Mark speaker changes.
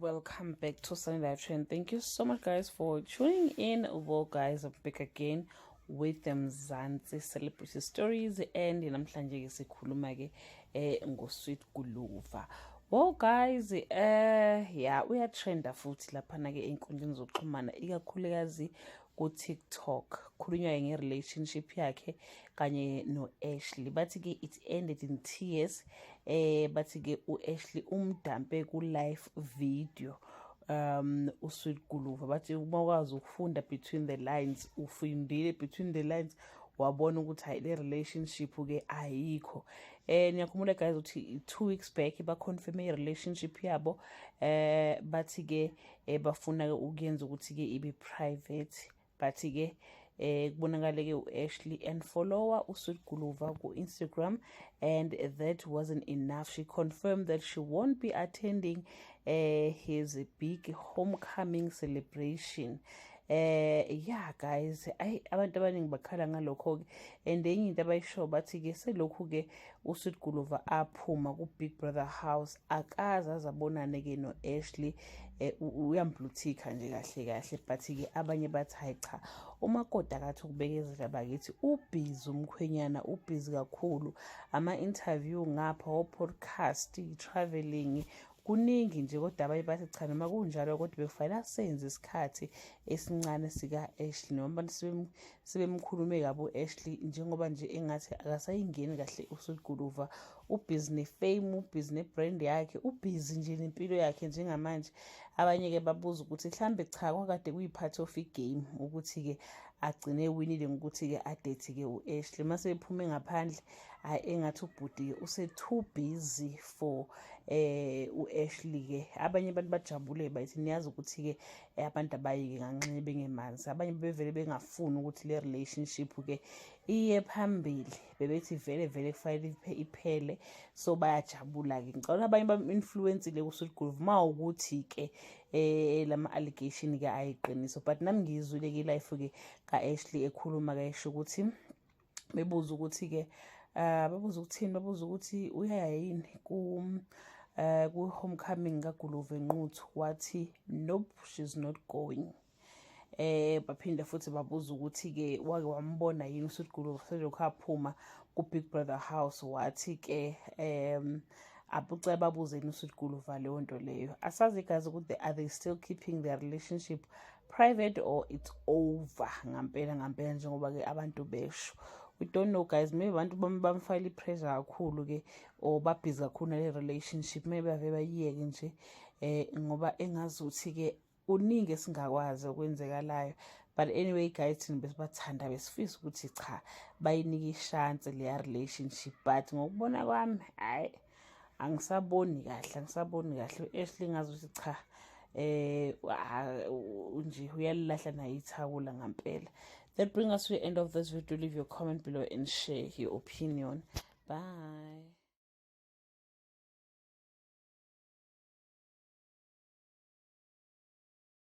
Speaker 1: Welcome back to Sunny Live Trend. Thank you so much, guys, for tuning in. Well, guys, I'm back again with the Mzansi Celebrity Stories, and namhlanje ke sikhuluma ke ngoSweet Guluva. Well, guys, yeah, uyatrenda futhi laphana ke ey'nkundleni zokuxhumana, ikakhulukazi ku-TikTok. Khulunywa nge-relationship yakhe kanye no-Ashley. Bathi-ke it ended in tears. Bathi-ke u-Ashley umdampe ku-live video uSweet Guluva. Bathi uma ukwazi ukufunda between the lines, ufundile between the lines, wabona ukuthi hayi, le relationship ke ayikho. Niyakhumbula, guys, ukuthi 2 weeks back baconfirme i-relationship yabo. Bathi ke bafuna ukuyenza ukuthi ke ibe private. Bathi ke kubonakale ke uAshley unfollowa uSweet Guluva ku-Instagram, and that wasn't enough. She confirmed that she won't be attending his big homecoming celebration. Yeah, guys, ayi, abantu abaningi bakhala ngalokho ke, and enye into abayisho, bathi ke selokhu ke uSweet Guluva aphuma ku Big Brother house, akaze azabonane ke no Ashley. Uyamblue-ticka nje kahle kahle. But ke abanye bathi, hayi cha, umakoti akathi ukubekezela bakithi, ubhizi umkhwenyana, ubhizi kakhulu, ama interview ngapha, o podcast, traveling, kuningi nje. Kodwa abanye bathi cha, noma kunjalo kodwa bekufanele asenze isikhathi esincane sika-Ashley, noma abantu sebemkhulume kabi u-Ashley, njengoba nje engathi akasayingeni kahle uSweet Guluva. Ubhizi ne-fame, ubhizi ne-brand yakhe, ubhizi nje nempilo yakhe njengamanje. Abanye-ke babuza ukuthi mhlambe cha, kwakade kuyi-part of i-game ukuthi-ke agcine ewinile ngokuthi-ke adate-ke u-Ashley. Mase ephume ngaphandle, hhayi, engathi ubhuti-ke use-too busy for u-Ashley-ke. Abanye abantu bajabule, bayithi niyazi ukuthi-ke abantu abayike nganxenye bengemanzi. Abanye bevele bengafuni ukuthi le relationship-ke iye phambili, bebethi vele vele kufanele iphele, so bayajabula-ke. Ngicabanga abanye bam-influence-ile kuSweet Guluva, uma ukuthi-ke lama allegation-ke ayiqiniso. But nami ngiyizwile-ke i-live-ke ka-Ashley ekhuluma-ke, esho ukuthi bebuza ukuthi-ke babuza ukuthini, babuza ukuthi uyaya yini ku homecoming kaGuluva eNquthu, wathi nope, she's not going. Baphinde futhi babuza ukuthi-ke wake wambona yini uSweet Guluva selokhu aphuma ku-Big Brother house, wathi-ke abucela babuze yini uSweet Guluva leyo nto leyo. Asazi, guys, ukuthi are they still keeping their relationship private or it's over ngampela ngampela, njengoba-ke abantu besho. We don't know, guys. Maybe abantu bamfakela i-pressure kakhulu-ke, or babhizi kakhulu nale relationship, maybe ave bayiyeke nje, ngoba engazuthi-ke kuningi esingakwazi okwenzekalayo. But anyway, guys, thina besibathanda, besifisa ukuthi cha, bayinike ishansi leya relationship, but ngokubona kwami, hhayi, angisaboni kahle, angisaboni kahle. U-Ashley ngazi ukuthi cha, nje uyalilahla naye ithawula ngampela. That bring us to the end of this video. Leave your comment below and share your opinion. Bye.